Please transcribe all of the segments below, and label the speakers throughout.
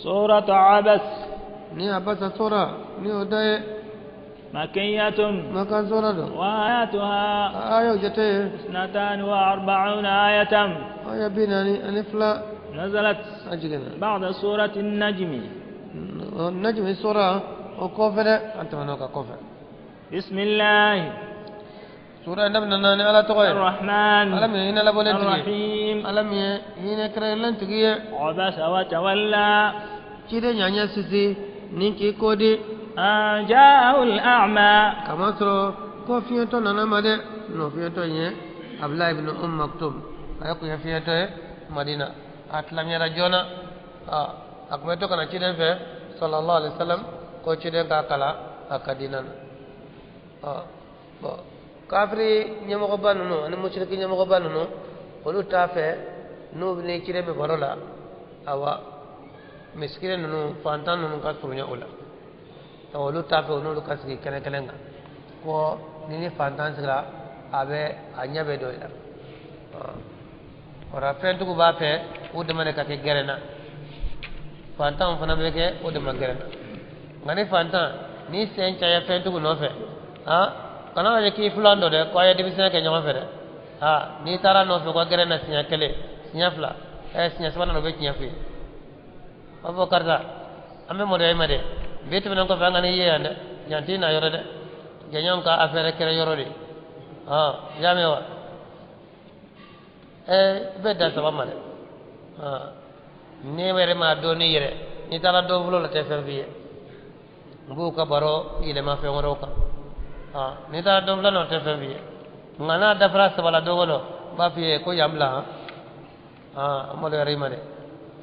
Speaker 1: سورة عبس.
Speaker 2: Ni Abasa sura ni o da ye.
Speaker 1: مكية.
Speaker 2: Makan sura don.
Speaker 1: وآياتها
Speaker 2: A ayaw jate ye
Speaker 1: 42 آية.
Speaker 2: Aya 42.
Speaker 1: نزلت
Speaker 2: A jiginna
Speaker 1: بعد سورة النجم.
Speaker 2: Najmi sura o kɔfɛ dɛ, an tɛmɛn'o kan kɔfɛ.
Speaker 1: بسم الله
Speaker 2: Sura in daminɛna ni Ala tɔgɔ ye,
Speaker 1: الرحمن
Speaker 2: Ala min ye hinɛ labɔlen tigi ye,
Speaker 1: الرحيم.
Speaker 2: Ala min ye hinɛ kɛrɛnkɛrɛnlen tigi ye.
Speaker 1: عبس وتولى
Speaker 2: Ciden ɲaɲɛ sisi ni k'i ko di
Speaker 1: أن جاءه الأعمى.
Speaker 2: Kamasɔrɔ ko fiɲɛtɔ nana ma dɛ. N'o fiɲɛtɔ in ye Abdulayi ibn Umm Maktum, ale kun ye fiɲɛtɔ ye Madina. A silamɛyara joona. A kun bɛ to ka na ciden fɛ sallallahu alaihi wasallam, ko ciden k'a kalan a ka diinɛ na. Bon, kafiri ɲɛmɔgɔba ninnu ani musiriki ɲɛmɔgɔba ninnu, olu t'a fɛ n'u ni ciden bɛ baro la, awa misikine ninnu, fantan ninnu ka surunya o la. Donc olu t'a fɛ o n'olu ka sigi kɛnɛ kelen kan, ko ni fantan sigira, a bɛ a ɲɛ bɛ don i la. O la fɛntigiw b'a fɛ u dama de ka kɛ gɛrɛn na, fantanw fana bɛ kɛ o dama gɛrɛn na. Nka ni fantan n'i sen caya fɛntigiw nɔfɛ, kana lajɛ k'i filan dɔ dɛ, ko a ye denmisɛnya kɛ ɲɔgɔn fɛ dɛ. N'i taara nɔfɛ ko gɛrɛn na siɲɛ kelen, siɲɛ fila, siɲɛ sabanan o bɛ tiɲɛ f'i ye. A b'a fɔ karisa, an bɛ maloya i ma dɛ, bi tɛmɛnen kɔfɛ an ka n'i ye yan dɛ, yan t'i na yɔrɔ dɛ, jɛɲɔgɔn ka affaire kɛra yɔrɔ de. I y'a mɛn wa? I bɛ dan saba ma dɛ. N'i yɛrɛ m'a dɔn n'i yɛrɛ, n'i taara dɔ bolo la, tɛ fɛn f'i ye, n b'u ka baro yɛlɛma fɛn wɛrɛw kan. N'i taara dɔ filanan, o tɛ fɛn f'i ye. Nka n'a dafara saba la don o don, n b'a f'i ye ko yan bila. An maloyara i ma dɛ,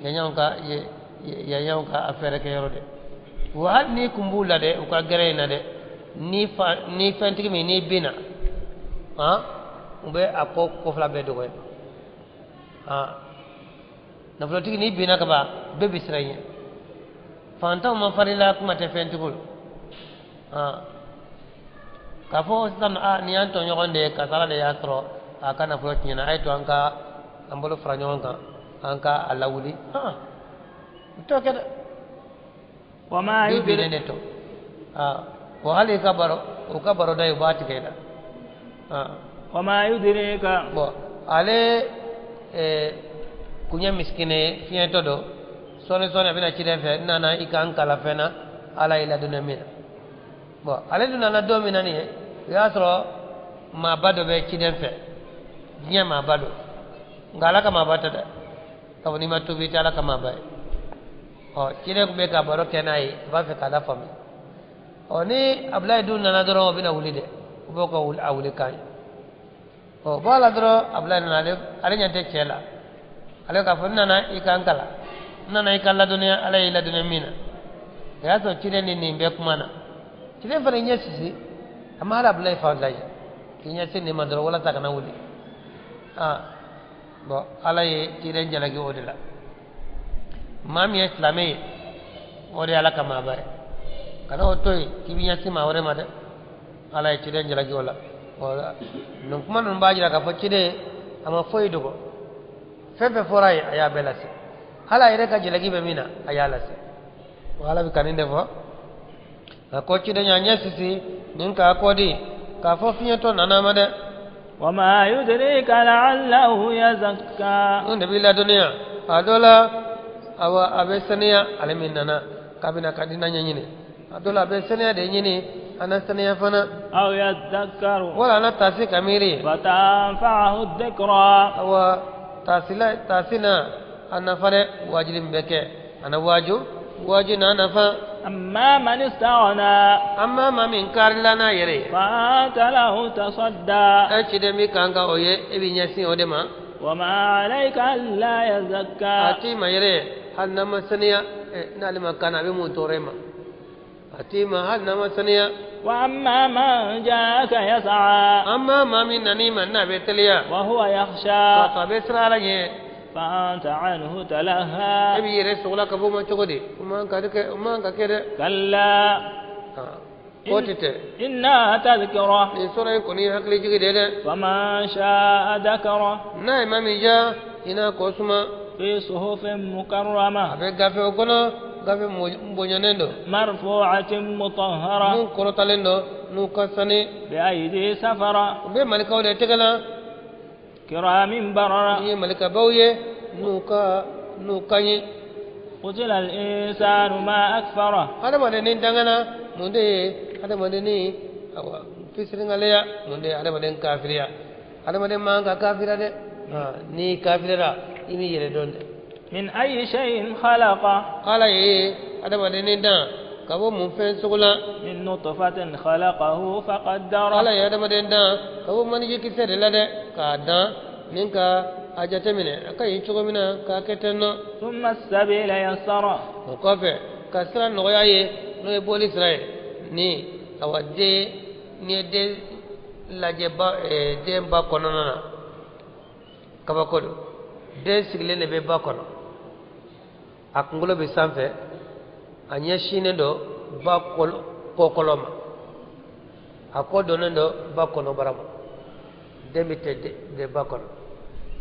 Speaker 2: yanyanw ka affaire kɛ yɔrɔ de. Wa hali n'i kun b'u la dɛ, u ka gɛrɛ in na dɛ, ni fa ni fɛntigi min n'i binna, u bɛ a ko kɔfɛla bɛɛ dɔgɔya. Nafolotigi n'i binna ka ban, bɛɛ bɛ siran i ɲɛ. Fantanw ma farin la, kuma tɛ fɛntigiw la. K'a fɔ sisan, nin y'an tɔɲɔgɔn de ye, kasara de y'a sɔrɔ, a ka nafolo tiɲɛna, a ye to an ka an bolo fara ɲɔgɔn kan, an ka a lawuli, u t'o kɛ dɛ.
Speaker 1: وما
Speaker 2: Bi
Speaker 1: يدري
Speaker 2: binnen de to o, hali i ka baro, u ka baro da ye, u b'a tigɛ i la.
Speaker 1: وما يدريك.
Speaker 2: Bon, ale kun ye misikine ye, fiɲɛtɔ don. Sɔɔni sɔɔni a bɛna ciden fɛ, n nana i ka n kalan fɛn na, Ala y'i ladɔnniya min na. Bon, ale dun nana don min na nin ye, o y'a sɔrɔ maaba dɔ bɛ ciden fɛ, diɲɛ maaba don, nka Ala ka maaba tɛ dɛ. K'a fɔ n'i ma tuubi, i tɛ Ala ka maaba ye. Ɔ ciden tun bɛ ka baro kɛ n'a ye, a b'a fɛ k'a lafaamuya. Ɔ ni Abulayi dun nana dɔrɔn, o bɛna wuli dɛ, o b'o ka wuli, a wuli kan ye. Ɔ bɔ a la dɔrɔn, Abulayi nana, ale ɲɛ tɛ cɛ la. Ale k'a fɔ n nana i ka n kalan, n nana i ka ladɔnniya, Ala y'i ladɔnniya min na. O y'a sɔrɔ ciden ni nin bɛɛ kuma na. Ciden fana ɲɛ sisi, a ma hali Abulayi fa lajɛ, k'i ɲɛsin nin ma dɔrɔn walasa a kana wuli. Bon, Ala ye ciden jalaki o de la. Maa min ye silamɛ ye, o de ye Ala ka maaba ye. Kana o to yen k'i bɛ ɲɛsin maa wɛrɛ ma dɛ. Ala ye ciden jalaki o la. Nin kuma ninnu b'a jira k'a fɔ ciden a ma foyi dogo. Fɛn fɛn fɔra a ye, a y'a bɛɛ lase. Hali a yɛrɛ ka jalaki bɛ min na, a y'a lase. O Ala bɛ ka nin de fɔ. A ko ciden y'a ɲɛ sisi nin k'a kɔ di k'a fɔ fiɲɛtɔ nana ma dɛ.
Speaker 1: وما يدريك لعله يزكى.
Speaker 2: N de b'i ladɔnniya, a dɔ la, awa, a bɛ saniya. Ale min nana k'a bɛna ka diinɛ ɲɛɲini, a dɔ la a bɛ saniya de ɲini, a na saniya fana.
Speaker 1: أو يذكر
Speaker 2: Wala a na taasi ka miiri.
Speaker 1: فتنفعه الذكرى.
Speaker 2: Awa taasila taasi na a nafa dɛ, waajuli min bɛ kɛ, a na waaju, waaju n'a nafa.
Speaker 1: أما من استغنى
Speaker 2: An ma maa min karila n'a yɛrɛ ye,
Speaker 1: فأنت له تصدى.
Speaker 2: E ciden min kan ka o ye, e b'i ɲɛsin o de ma.
Speaker 1: وما عليك ألا
Speaker 2: A
Speaker 1: يزكى.
Speaker 2: t'i ma yɛrɛ hali n'a ma saniya. N'ale ma kan, a bɛ mun tɔɔrɔ e ma? A t'i ma hali n'a ma saniya.
Speaker 1: وأما من جاءك يسعى
Speaker 2: An ma maa min nan'i ma n'a bɛ teliya
Speaker 1: وهو
Speaker 2: k'a
Speaker 1: يخشى
Speaker 2: sɔrɔ a bɛ siran Ala ɲɛ,
Speaker 1: فأنت عنه
Speaker 2: e
Speaker 1: تلهى.
Speaker 2: B'i yɛrɛ sogola ka bɔ o ma cogo di? O man ka kɛ, o man ka kɛ dɛ.
Speaker 1: كلا
Speaker 2: Ko tɛ tɛ.
Speaker 1: إنها تذكرة
Speaker 2: Nin sɔrɔ in kɔni ye hakili jigi de ye dɛ.
Speaker 1: فمن شاء ذكره.
Speaker 2: N'a ye maa min diya, i n'a kɔ suma.
Speaker 1: في صحف
Speaker 2: A
Speaker 1: مكرمة
Speaker 2: bɛ gafe o kɔnɔ. gafe bonyanen don
Speaker 1: مرفوعة مطهرة
Speaker 2: mun kɔrɔtalen don n'u ka sani
Speaker 1: بأيدي سفرة
Speaker 2: u bɛ malikaw de tɛgɛ la
Speaker 1: كرام بررة
Speaker 2: ni ye malikabaw ye n'u ka ɲi
Speaker 1: قتل الإنسان ما أكفره
Speaker 2: hadamaden dangana mun de ye hadamaden awa fisiringaleya mun de ye hadamaden kafiriya hadamaden man ka kafira dɛ ni kafirira i b'i yɛrɛ dɔn dɛ
Speaker 1: من أي شيء خلقه
Speaker 2: ala ye hadamaden dan ka bɔ mun fɛn sugu la
Speaker 1: من نطفة خلقه فقدره
Speaker 2: ala ye hadamaden dan ka bɔ manijikisɛ de la dɛ k'a dan ni ka a jateminɛ a ka ɲi cogo min na k'a kɛ ten nɔ
Speaker 1: ثم السبيل يسره
Speaker 2: o kɔfɛ ka sira nɔgɔya ye n'o ye bɔli sira ye ni awa den n'i ye den lajɛ ba den ba kɔnɔna na kabako don den sigilen de bɛ ba kɔnɔ a kunkolo bɛ sanfɛ a ɲɛsinnen don ba kɔkɔlɔ ma a kɔ donnen don ba kɔnɔbara ma den bɛ tɛ de ba kɔnɔ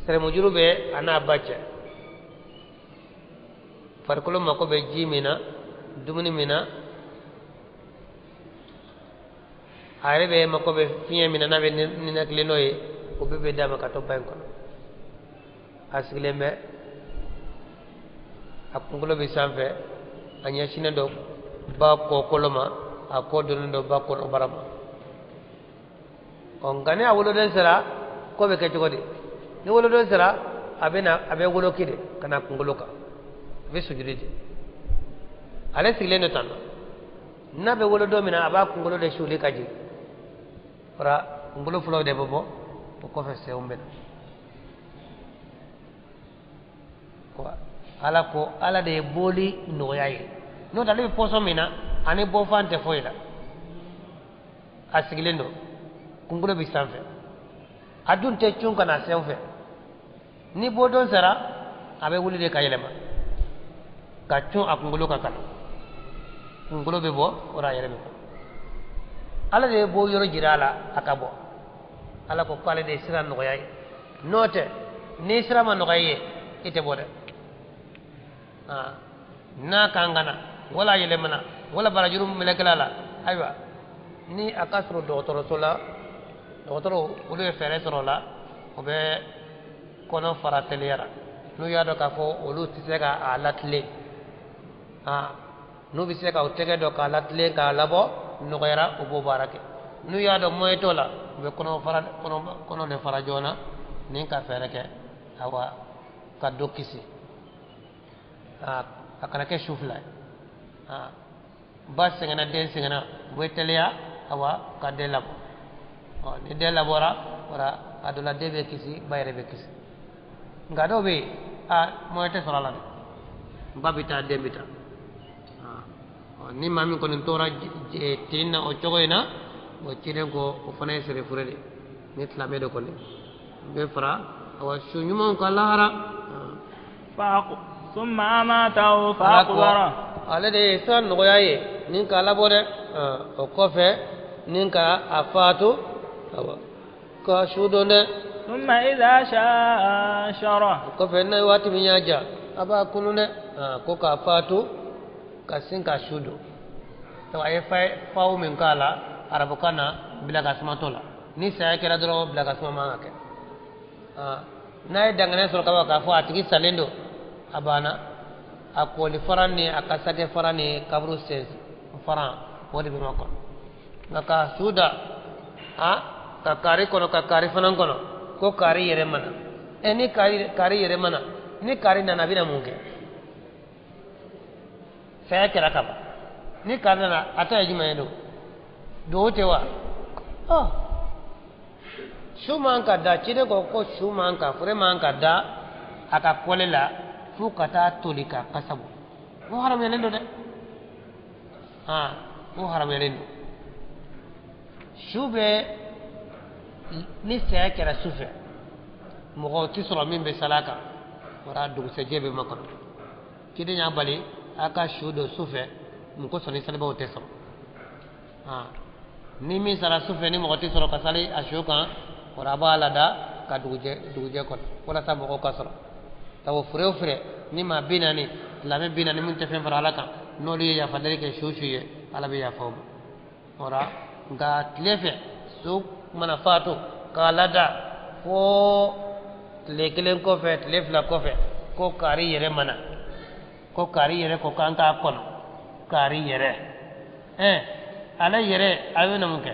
Speaker 2: sɛrɛmujuru bɛ a n'a ba cɛ farikolo mako bɛ ji min na dumuni min na a yɛrɛ bɛ mako bɛ fiɲɛ min na n'a bɛ ninakili n'o ye o bɛɛ bɛ d'a ma ka to ba in kɔnɔ a sigilen bɛ a kunkolo bɛ sanfɛ a ɲɛsinnen don ba kɔkolo ma a kɔ donnen don ba kɔnɔbara ma ɔ nka ni a woloden sera ko bɛ kɛ cogo di ni woloden sera a bɛ na a bɛ woloki de ka na kunkolo kan a bɛ sujudi de ale sigilen don tan nɔ n'a bɛ wolo don min na a b'a kunkolo de suli ka jigin fara kunkolo fɔlɔ de bɛ bɔ o kɔfɛ senw bɛ na ala ko ala de ye bɔli nɔgɔya ye n'o tɛ ale bɛ pɔsɔn min na ani bɔfan tɛ foyi la a sigilen don kunkolo bɛ sanfɛ a dun tɛ cun ka na sen fɛ ni bɔdon sera a bɛ wuli de ka yɛlɛma ka cun a kunkolo kan ka na kunkolo bɛ bɔ o la a yɛrɛ bɛ bɔ ala de ye bɔ yɔrɔ jira a la a ka bɔ ala ko k'ale de ye sira nɔgɔya ye n'o tɛ ni sira ma nɔgɔya i ye i tɛ bɔ dɛ n'a kan ka na wala a yɛlɛmana wala barajuru melekela la ayiwa ni a ka sɔrɔ dɔgɔtɔrɔso la dɔgɔtɔrɔw olu ye fɛɛrɛ sɔrɔ o la o bɛ kɔnɔ fara teliya la n'u y'a dɔn k'a fɔ olu tɛ se ka a latilen n'u bɛ se ka u tɛgɛ dɔn k'a latilen k'a labɔ nɔgɔyara u b'o baara kɛ n'u y'a dɔn moyen t'o la u bɛ kɔnɔ de fara joona ni ka fɛɛrɛ kɛ awa ka dɔ kisi a kana kɛ su fila ye ba sɛgɛnna den sɛgɛnna u bɛ teliya awa ka den labɔ ni den labɔra wala a dɔ la den bɛ kisi ba yɛrɛ bɛ kisi nka dɔw bɛ yen a moyen tɛ sɔrɔ a la dɛ ba bɛ taa den bɛ taa ni maa min kɔni tora tin na o cogo in na o ciden ko o fana ye sɛrɛfure de ni silamɛ de kɔni n bɛ fara awa su ɲumanw ka lahara
Speaker 1: ثم أماته فأقبره
Speaker 2: ale de ye sira nɔgɔya ye ni k'a labɔ dɛ o kɔfɛ ni ka a faatu awa ka su don dɛ
Speaker 1: ثم إذا شاء أنشره
Speaker 2: o kɔfɛ n'a ye waati min y'a ja a b'a kunu dɛ ko k'a faatu ka sin ka su don donc a ye faw min k'a la arabukan na bila ka suma t'o la ni saya kɛra dɔrɔn bila ka suma man ka kɛ n'a ye danganiya sɔrɔ kaban k'a fɔ a tigi salen don a banna a kɔli fara ni a ka sakɛ fara ni kaburu sen fara o de bɛ ma kɔnɔ nka ka su da ka kari kɔnɔ ka kari fana kɔnɔ ko kari yɛrɛ mana ni kari yɛrɛ mana ni kari nana a bɛna mun kɛ saya kɛra kaban ni kari nana a ta ye jumɛn ye don duwawu tɛ wa su man ka da ciden ko ko su man ka fure man ka da a ka kɔle la fo ka taa toli ka kasa bɔ o haramuyalen don dɛ o haramuyalen don su bɛ ni saya kɛra su fɛ mɔgɔ tɛ sɔrɔ min bɛ sali a kan wala dugusɛjɛ bɛ makɔnɔ ciden y'a bali a ka su don su fɛ mun kosɔn ni salibaw tɛ sɔrɔ ni min sara su fɛ ni mɔgɔ tɛ sɔrɔ ka sali a su kan wala a b'a lada ka dugujɛ kɔnɔ walasa mɔgɔw ka sɔrɔ sabu fure o fure ni maa 40 Silamɛ 40 min tɛ fɛn fara ala kan n'olu ye yafa deli kɛ su su ye ala bɛ yafa o ma ora nka tile fɛ su mana faatu k'a lada fo tile kelen kɔfɛ tile fila kɔfɛ ko kari yɛrɛ mana ko kari yɛrɛ ko k'an k'a kɔnɔ kari yɛrɛ ale yɛrɛ a bɛna mun kɛ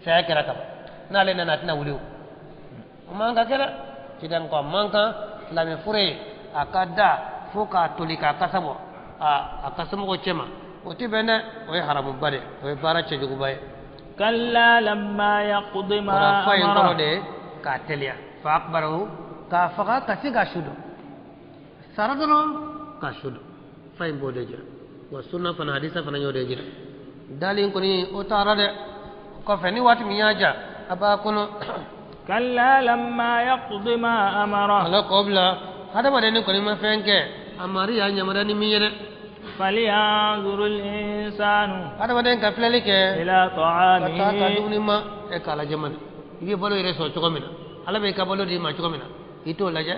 Speaker 2: saya kɛra kaban n'ale nana a tɛna wuli o o man ka kɛ dɛ sisan ko a man kan silamɛ fure ye a ka da fo k'a toli k'a kasa bɔ a ka somɔgɔw cɛma o tɛ bɛn dɛ o ye haramuba de o ye baara cɛjuguba ye.
Speaker 1: Kalla lamma yaqdi ma
Speaker 2: amara. Fa in kɔrɔ
Speaker 1: de
Speaker 2: ye k'a teliya fa akbarahu k'a faga ka se k'a su dɔn sara dɔrɔn k'a su dɔn fa in b'o de jira wa sunna fana hadisa fana y'o de jira dalen kɔni o taara dɛ kɔfɛ ni waati min y'a ja a b'a kɔnɔ.
Speaker 1: Kalla lamma yaqdi ma amara.
Speaker 2: Ala k'o bila hadamaden ni kɔni ma fɛn kɛ a mari y'a yamaruya ni min ye dɛ.
Speaker 1: Falyanzuru al-insanu.
Speaker 2: Hadamaden ka filɛli kɛ.
Speaker 1: Ila ta'amihi.
Speaker 2: Ka taa ka dumuni ma e k'a lajɛ man i bɛ balo yɛrɛ sɔrɔ cogo min na ala bɛ i ka balo d'i ma cogo min na i t'o lajɛ.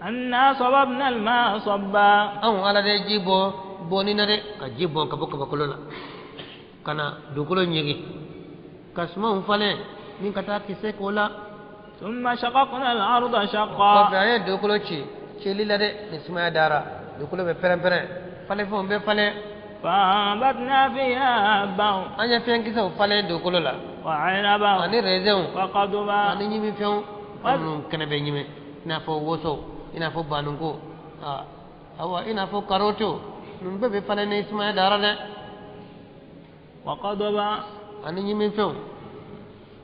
Speaker 1: Anna sababna al-ma'a sabba.
Speaker 2: Anw ala de ji bɔ bɔnni na dɛ ka ji bɔn ka bɔ kabakolo la ka na dugukolo ɲigin ka sumanw falen ni ka taa kisɛ k'o la.
Speaker 1: Thumma shaqaqna al-arda shaqqa.
Speaker 2: Kɔfɛ an ye dugukolo ci cili la dɛ ni sumaya dara dugukolo bɛ pɛrɛn-pɛrɛn falenfɛnw bɛ falen.
Speaker 1: Fa'anbatna fiha habban.
Speaker 2: An ye fɛnkisɛw falen dugukolo la.
Speaker 1: Wa 'inaban.
Speaker 2: Ani rɛzɛnw.
Speaker 1: Wa qadban.
Speaker 2: Ani ɲimifɛnw minnu kɛnɛ bɛ ɲimi i n'a fɔ woso i n'a fɔ banunko awa i n'a fɔ karɔtiw ninnu bɛɛ bɛ falen ni sumaya dara dɛ.
Speaker 1: Wa qadban.
Speaker 2: Ani ɲimifɛnw.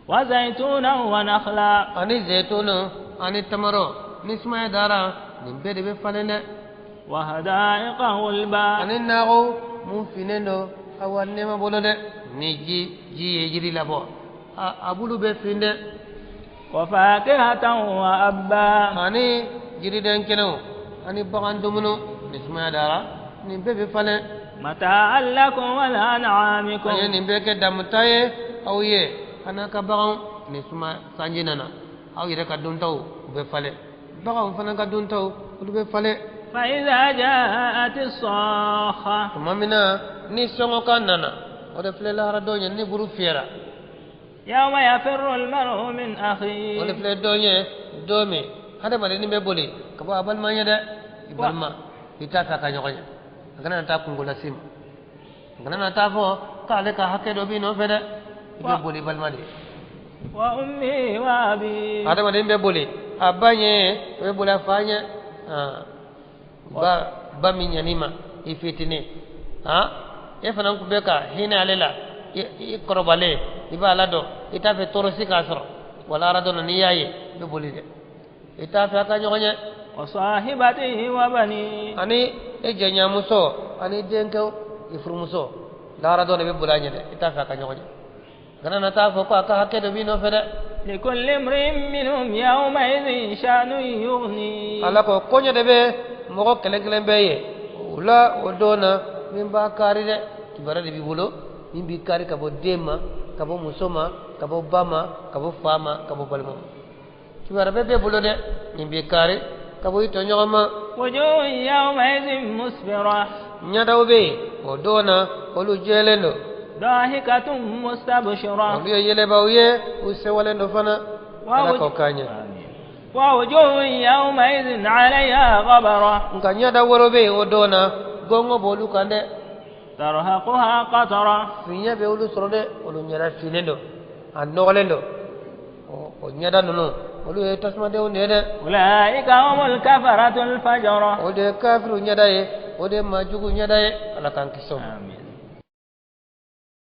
Speaker 1: Wa zaytunan wa nakhla.
Speaker 2: Ani zaytunu ani tamaro ni sumaya dara nin bɛɛ de bɛ falen dɛ.
Speaker 1: Wa hadaiqa ghulba.
Speaker 2: Ani nakɔ mun finnen don awa nɛɛma bolo dɛ ni ji ye jiri labɔ a bulu bɛ fin dɛ.
Speaker 1: Wa fakihatan wa abba.
Speaker 2: Ani jiriden kɛnɛw ani bagan dumuniw ni sumaya dara nin bɛɛ bɛ falen.
Speaker 1: Mata'an lakum wa li an'amikum.
Speaker 2: An ye nin bɛɛ kɛ damuta ye aw ye a n'a ka baganw ni suma sanji nana aw yɛrɛ ka duntaw u bɛ falen baganw fana ka duntaw olu bɛ falen.
Speaker 1: Fa iza ja'at as-sakha.
Speaker 2: Tuma min na ni sɔngɔkan nana o de filɛ lahara don ye ni buru fiyɛra.
Speaker 1: Yawma yafirru al-mar'u min akhihi.
Speaker 2: O de filɛ don ye don min hadamaden bɛ boli ka bɔ a balima ɲɛ dɛ i balima i t'a fɛ a ka ɲɔgɔn ye a kana na taa kungo las'i ma a kana na taa fɔ k'ale ka hakɛ dɔ b'i nɔfɛ dɛ i bɛ boli i balima de ye.
Speaker 1: Wa ummihi wa abihi.
Speaker 2: Hadamaden bɛ boli a ba ɲɛ o bɛ boli a fa ɲɛ ba min ɲan'i ma i fitinin e fana tun bɛ ka hinɛ ale la i kɔrɔbalen i b'a ladɔn i t'a fɛ tɔɔrɔ si k'a sɔrɔ wala ala dɔn n'i y'a ye i bɛ boli dɛ i t'a fɛ a ka ɲɔgɔn ye.
Speaker 1: Wa sahibatihi wa banihi.
Speaker 2: Ani e jɛɲamuso ani denkɛw i furumuso lahara dɔn i bɛ boli a ɲɛ dɛ i t'a fɛ a ka ɲɔgɔn ye kana na taa fɔ ko a ka hakɛ dɔ b'i nɔfɛ dɛ.
Speaker 1: Likulli imri'in minhum yawma'idhin sha'nun yughnihi.
Speaker 2: Ala ko koɲɛ de bɛ mɔgɔ kelen kelen bɛɛ ye o la o don na min b'a kari dɛ kibaruya de b'i bolo min b'i kari ka bɔ den ma ka bɔ muso ma ka bɔ ba ma ka bɔ fa ma ka bɔ balima ma kibaruya bɛɛ b'e bolo dɛ min b'i kari ka bɔ i tɔɲɔgɔn ma.
Speaker 1: Wujuhun yawma'idhin musfira.
Speaker 2: Ɲɛdaw bɛ yen o don na olu jɛlen don.
Speaker 1: Dahikatun mustabshira.
Speaker 2: Olu ye yɛlɛbaw ye u sewalen don fana ala k'o k'an ɲɛ.
Speaker 1: Wa wujuhun yawma'idhin 'alayha ghabara.
Speaker 2: Nka ɲɛda wɛrɛ bɛ yen o don na gɔngɔ b'olu kan dɛ.
Speaker 1: Tarhaquha qatara.
Speaker 2: Fiɲɛ bɛ olu sɔrɔ dɛ olu ɲɛda finnen don a nɔgɔlen don o ɲɛda ninnu olu ye tasumadenw de ye dɛ.
Speaker 1: Ulaika humul kafaratul fajara.
Speaker 2: O de ye kafiriw ɲɛda ye o de ye maajugu ɲɛda ye ala k'an kisi o ma.